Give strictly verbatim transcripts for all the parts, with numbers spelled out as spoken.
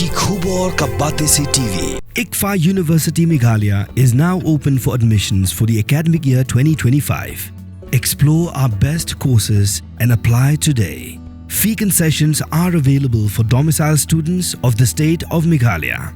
Khubor ka Batesi T V. ICFAI University Meghalaya is now open for admissions for the academic year twenty twenty-five. Explore our best courses and apply today. Fee concessions are available for domicile students of the state of Meghalaya.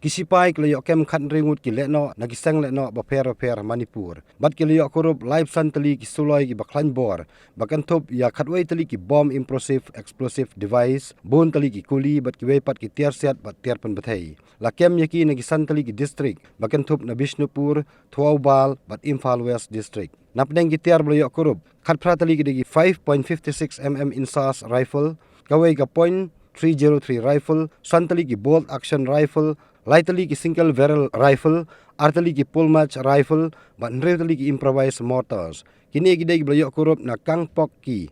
Ki sipai ki la ïoh kem khathynriew ngut ki lehnoh na ki seng lehnoh bapher bapher Manipur. Bad ki la ïoh kurup laiphew san tylli ki suloi kiba khlaiñ bor, ba kynthup ïa khatwei tylli ki bom improsive explosive device, bun tylli ki kuli bad kiwei pat ki tiar siat bad tiar pynbthei. La kem ïa ki na ki san tylli ki district, ba kynthup na Bishnupur, Thoubal bad Imphal West District. Na pdeng ki tiar ba la ïoh kurup, khatphra tylli ki dei ki five point five six M M INSAS rifle, kawei ka point three zero three rifle, san tylli ki bolt action rifle, lai tylli ki single barrel rifle, ar tylli ki pull match rifle, bad hynriew tylli ki improvised mortars. Kine ki dei kiba la ïoh kurup na Kangpokpi.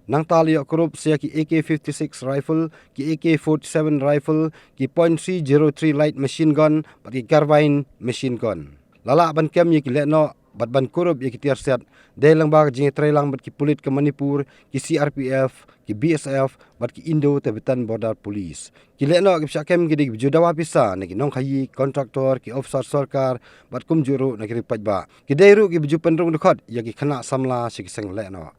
Nangta la ïoh kurup sa ïa ki A K fifty-six rifle, ki A K forty-seven rifle, ki point three zero three light machine gun, bad ki carbine machine gun. La lah ban kem ïa ki lehnoh bad ban kurup ïa ki tiar siat, dei lyngba ka jingïatreilang bad ki pulit ka Manipur, ki C R P F, ki B S F, bad ki Indo Tibetan Border Police. Ki lehnoh kiba shah kem ki dei kiba ju dawa pisa na ki nongkhaïi, contractor, ki officer sorkar, bad kumjuh ruh na ki riewpaidbah. Ki dei ruh kiba ju pynrung dkhot ïa ki khynnah samla sha ki seng lehnoh.